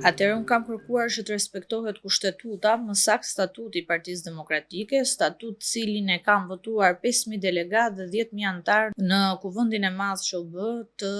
Atëherë unë kam kërkuar që të respektohet kushtetuta, më saktë statuti i Partisë Demokratike, statut të cilin e kanë votuar 5000 delegatë dhe 10000 anëtarë në kuvendin e madh që u bë të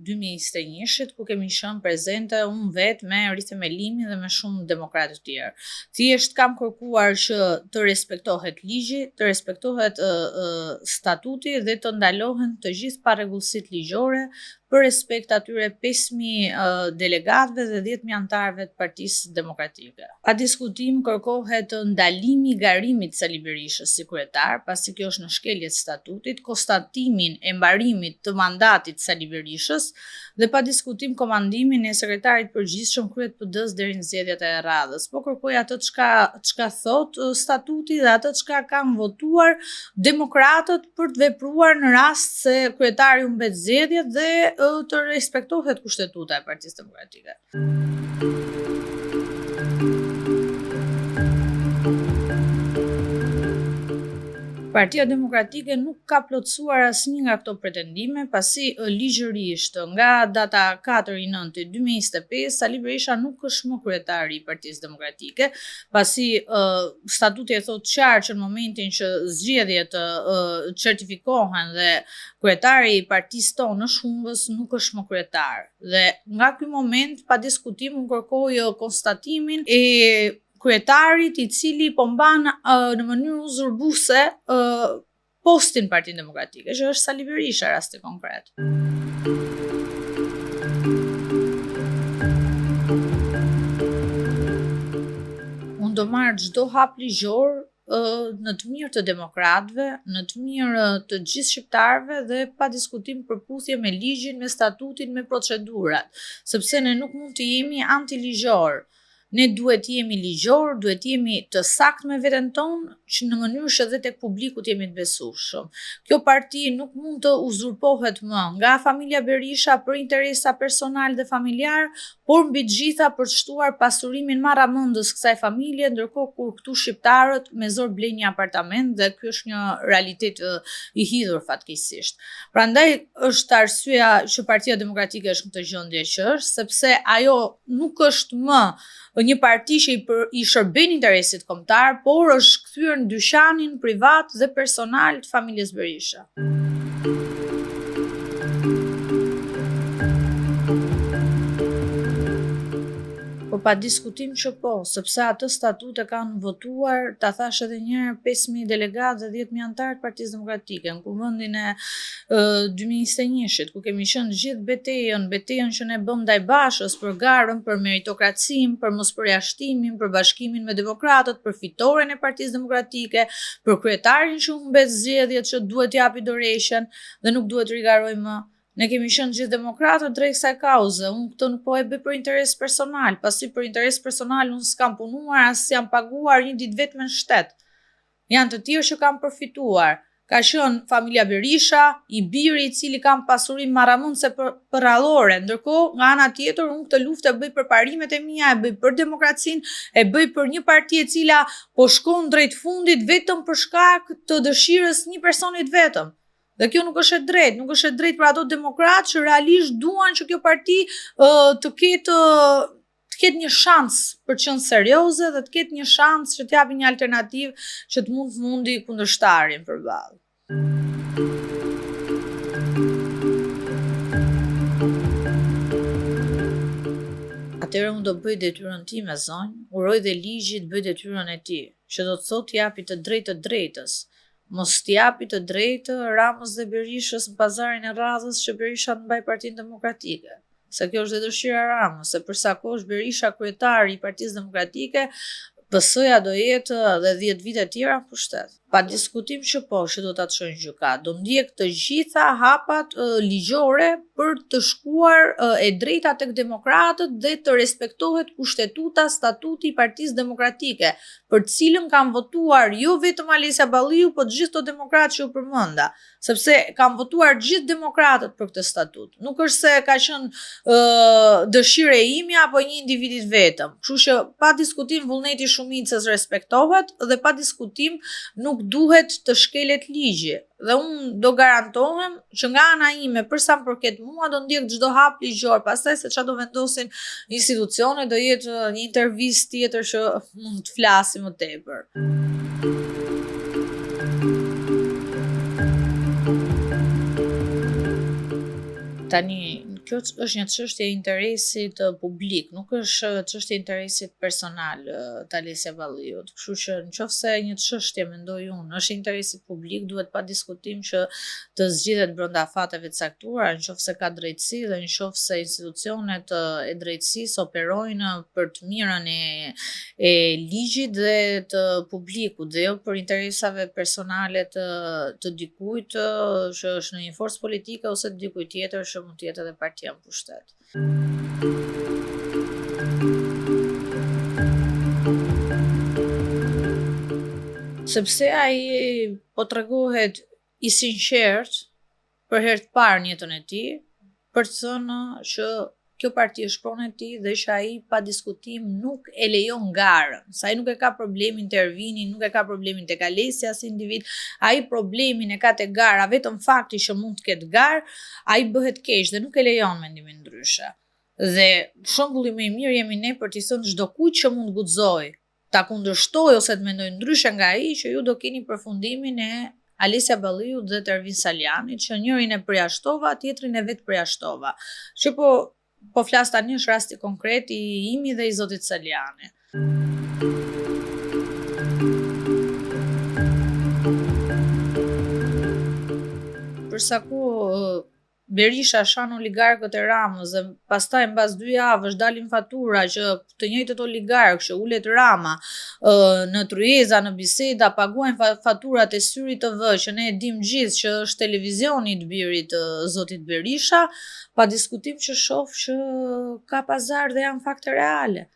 2021-shit, ku kemi qenë prezente unë vetë me rithemelimin dhe me shumë demokratë të tjerë. Thjesht kam kërkuar që të respektohet ligji, të respektohet uh, statuti dhe të ndalohen të gjithë parregullsitë ligjore për respekt atyre 5.000 delegatëve dhe 10.000 anëtarëve të Partisë Demokratike. Pa diskutim kërkohet ndalimi i garimit të Sali Berishës si kryetar, pasi kjo është në shkelje të statutit, konstatimin e mbarimit të mandatit të Sali Berishës dhe pa diskutim komandimin e sekretarit të përgjithshëm krye të PD-së deri në zgjedhjet e radhës. Po kërkoj atë çka çka thotë statuti dhe atë çka kanë votuar demokratët për të vepruar në rast se kryetari humbet zgjedhjet dhe të respektohet kushtetuta e Partisë Demokratike. Partia Demokratike nuk ka plotësuar asnjë nga këto pretendime, pasi ligjërisht nga data 4 i 9 2025 Sali Berisha nuk është më kryetari i Partisë Demokratike, pasi uh, statuti e thotë qartë që në momentin që zgjedhjet uh, certifikohen dhe kryetari i partisë tonë është humbës, nuk është më kryetar. Dhe nga ky moment, pa diskutim, unë kërkoj konstatimin e kryetarit i cili po mban uh, në mënyrë uzurbuese uh, postin Partinë Demokratike, që është Sali Berisha rasti konkret. Unë do marr çdo hap ligjor në të mirë të demokratëve, në të mirë të gjithë shqiptarëve dhe pa diskutim përputhje me ligjin, me statutin, me procedurat, sepse ne nuk mund të jemi antiligjor. Ne duhet të jemi ligjor, duhet të jemi të saktë me veten tonë, që në mënyrë që dhe tek publiku të jemi të besueshëm. Kjo parti nuk mund të uzurpohet më nga familja Berisha për interesa personal dhe familjar, por mbi të gjitha për të shtuar pasurimin marramendës kësaj familje, ndërkohë kur këtu shqiptarët me zor blejnë një apartament dhe ky është një realitet i hidhur fatkeqësisht. Prandaj është arsyeja që Partia Demokratike është në këtë gjendje që është, sepse ajo nuk është më një parti që i, për, i shërben interesit kombëtar, por është kthyer në dyqanin privat dhe personal të familjes Berisha. Po pa diskutim që po, sepse atë statut e kanë votuar, ta thashë edhe një herë, 5.000 delegatë dhe 10.000 anëtarë të Partisë Demokratike në kuvendin e 2021-shit, ku kemi qenë gjithë betejën, betejën që ne bëmë ndaj Bashës për garën, për meritokracinë, për mospërjashtimin, për bashkimin me demokratët, për fitoren e Partisë Demokratike, për kryetarin që humbet zgjedhjet që duhet të japi dorëheqjen dhe nuk duhet të rigarojë më. Ne kemi qenë gjithë demokratët drejt kësaj kauze. Unë këtë nuk po e bëj për interes personal, pasi për interes personal unë s'kam punuar, as jam paguar një ditë vetme në shtet. Janë të tjerë që kanë përfituar. Ka qenë familja Berisha, i biri i cili kanë pasuri marramendëse për përrallore. Ndërkohë, nga ana tjetër, unë këtë luftë e bëj për parimet e mia, e bëj për demokracinë, e bëj për një parti e cila po shkon drejt fundit vetëm për shkak të dëshirës një personi të vetëm. Dhe kjo nuk është e drejtë, nuk është e drejtë për ato demokratë që realisht duan që kjo parti uh, të ketë të ketë një shans për të qenë serioze dhe të ketë një shans që të japi një alternativë që të mund të mundi kundërshtarin përballë. Atëherë unë do bëj detyrën time, zonjë, uroj dhe ligji të bëjë detyrën e tij, që do të thotë t'i japi të drejtë të drejtës, mos t'i japi të drejtë Ramës dhe Berishës në pazarin e radhës që Berisha të mbajë Partinë Demokratike. Se kjo është dhe dëshira e Ramës, se për sa kohë është Berisha kryetari i Partisë Demokratike, PS-ja do jetë dhe 10 vite tjera në pushtet. Pa diskutim që po, që do ta çoj në gjykatë. Do ndjek të gjitha hapat uh, ligjore për të shkuar uh, e drejta tek demokratët dhe të respektohet kushtetuta, statuti i Partisë Demokratike, për të cilën kanë votuar jo vetëm Alesia Balliu, po të gjithë këto demokratë që ju përmenda. sepse kanë votuar gjithë demokratët për këtë statut. Nuk është se ka qenë ë dëshirë e imja apo një individi të vetëm. Kështu që pa diskutim vullneti i shumicës respektohet dhe pa diskutim nuk Nuk duhet të shkelet ligji dhe unë do garantohem që nga ana ime për sa më përket mua do ndjek çdo hap ligjor, pastaj se çfarë do vendosin institucionet do jetë një intervistë tjetër që mund të flasim më tepër. Tani, kjo është një çështje e interesit publik, nuk është çështje e interesit personal të Alesia Balliut. Kështu që në qoftë se një çështje mendoj unë, është e interesit publik, duhet pa diskutim që të zgjidhet brenda afateve të caktuara, në qoftë se ka drejtësi dhe në qoftë se institucionet e drejtësisë operojnë për të mirën e e ligjit dhe të publikut dhe jo për interesave personale të të dikujt që është në një forcë politike ose të dikujt tjetër që mund të jetë edhe partia në pushtet. Sepse ai po tregohet i sinqertë për herë të parë në jetën e tij, për të thënë që kjo parti është pronë e tij dhe që ai pa diskutim nuk e lejon garën. Se ai nuk e ka problemin te Ervini, nuk e ka problemin tek Alesia si individ, ai problemin e ka te gara, vetëm fakti që mund të ketë garë, ai bëhet keq dhe nuk e lejon mendimin ndryshe. Dhe shembulli më i mirë jemi ne për t'i thënë çdokujt që mund të guxojë ta kundërshtojë ose të mendojë ndryshe nga ai që ju do keni përfundimin e Alesia Balliut dhe të Ervin Salianjit, që njërin e përjashtova, tjetrin e vetëpërjashtova. Që po po flas tani është rasti konkret i imi dhe i zotit Salianji. Për sa kohë Berisha shan oligarkët e Ramës dhe pastaj mbas dy javësh dalin fatura që të njëjtët oligarkë që ulet Rama në tryeza në biseda paguajnë faturat e Syri TV që ne e dimë gjithë që është televizioni i të birit të zotit Berisha, pa diskutim që shoh që ka pazar dhe janë fakte reale.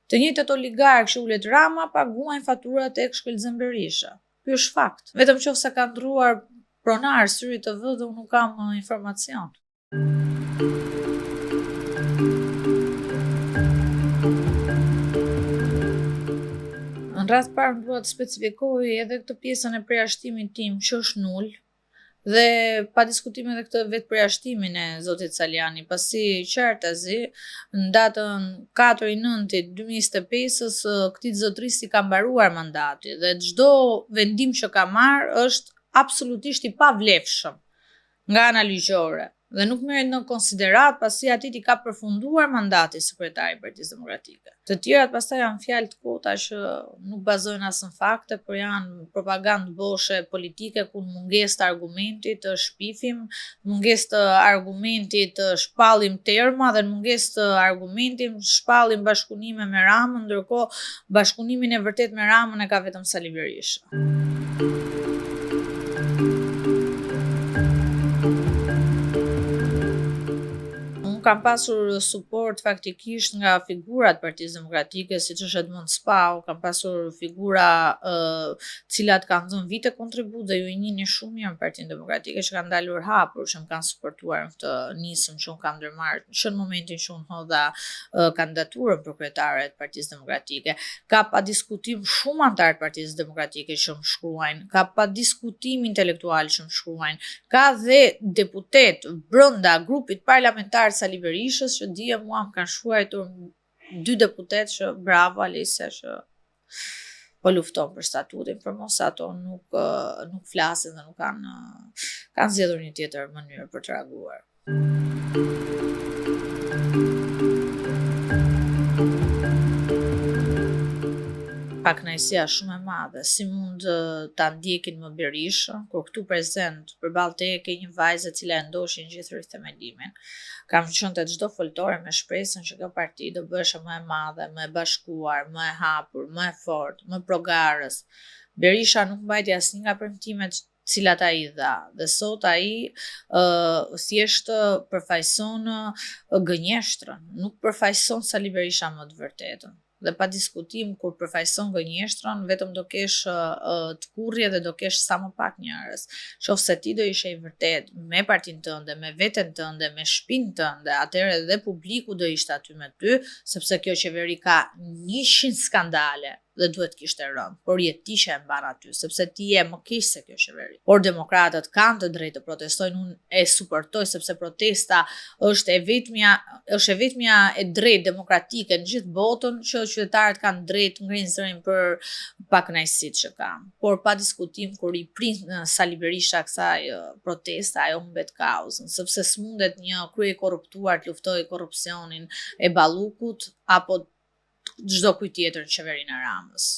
Të njëjtët oligarkë që ulet Rama paguajnë faturat tek Shkëlzen Berisha. Ky është fakt. Vetëm qoftë se ka ndrruar pronar Syri TV dhe unë nuk kam informacion. Në radhë të parë më dua të specifikoj edhe këtë pjesën e përjashtimit tim që është nul, Dhe pa diskutim edhe këtë vetëpërjashtimin e zotit Salianji, pasi qartazi në datën 4.9.2025-ës këtij zotërisë i ka mbaruar mandati dhe çdo vendim që ka marrë është absolutisht i pavlefshëm nga ana ligjore dhe nuk merret në konsideratë pasi atij i ka përfunduar mandati si kryetar i Partisë Demokratike. Të tjerat pastaj janë fjalë të kota që nuk bazohen as në fakte, por janë propagandë boshe politike ku në mungesë të argumentit të shpifim, në mungesë të argumentit të shpallim terma dhe në mungesë të argumentit shpallim bashkëpunime me Ramën, ndërkohë bashkëpunimin e vërtetë me Ramën e ka vetëm Sali Berisha. Unë kam pasur suport faktikisht nga figura të Partisë Demokratike, siç është Edmond Spaho, kam pasur figura ë uh, cilat kanë dhënë vite kontribut dhe ju i njihni shumë mirë në Partinë Demokratike që kanë dalur hapur, që më kanë suportuar në këtë nismë që unë kam ndërmarrë që në momentin që unë hodha uh, kandidaturën për kryetare të Partisë Demokratike. Ka pa diskutim shumë anëtarë të Partisë Demokratike që më shkruajnë, ka pa diskutim intelektualë që më shkruajnë, Ka dhe deputetë brenda grupit parlamentar të Sali Berishës që dje mua më kanë shkruajtur dy deputetë që bravo Alesia që po lufton për statutin, për mos ato nuk nuk flasin dhe nuk kanë kanë zgjedhur një tjetër mënyrë për të reaguar. Pakënaqësia është shumë e madhe, si mund ta ndjekin më Berishën, kur këtu prezent përballë teje ke një vajzë e cila e ndoqi gjithë rithemelimin. Kam qenë te çdo foltore me shpresën që kjo parti do bëheshe më e madhe, më e bashkuar, më e hapur, më e fortë, më pro garës. Berisha nuk mbajti asnjë nga premtimet cilat ai dha dhe sot ai uh, thjesht përfaqëson gënjeshtrën, nuk përfaqëson Sali Berisha më të vërtetën. Dhe pa diskutim kur përfaqëson gënjeshtrën, vetëm do kesh uh, tkurrje dhe do kesh sa më pak njerëz. Qoftë se ti do ishe i vërtetë me partinë tënde, me veten tënde, me shpinë tënde, atëherë edhe publiku do ishte aty me ty, sepse kjo qeveri ka 100 skandale. Dhe duhet të kishte rënë, por je ti që e mban aty, sepse ti je më keq se kjo qeveri. Por demokratët kanë të drejtë të protestojnë, unë e suportoj sepse protesta është e vetmja është e vetmja e drejtë demokratike në gjithë botën që qytetarët kanë drejtë ngrenë zërin për pakënaqësitë që kanë. Por pa diskutim kur i prin Sali Berisha kësaj proteste, ajo humbet kauzën, sepse s'mundet një krye i korruptuar të luftojë korrupsionin e Ballukut apo çdo kujt tjetër në qeverinë e Ramës.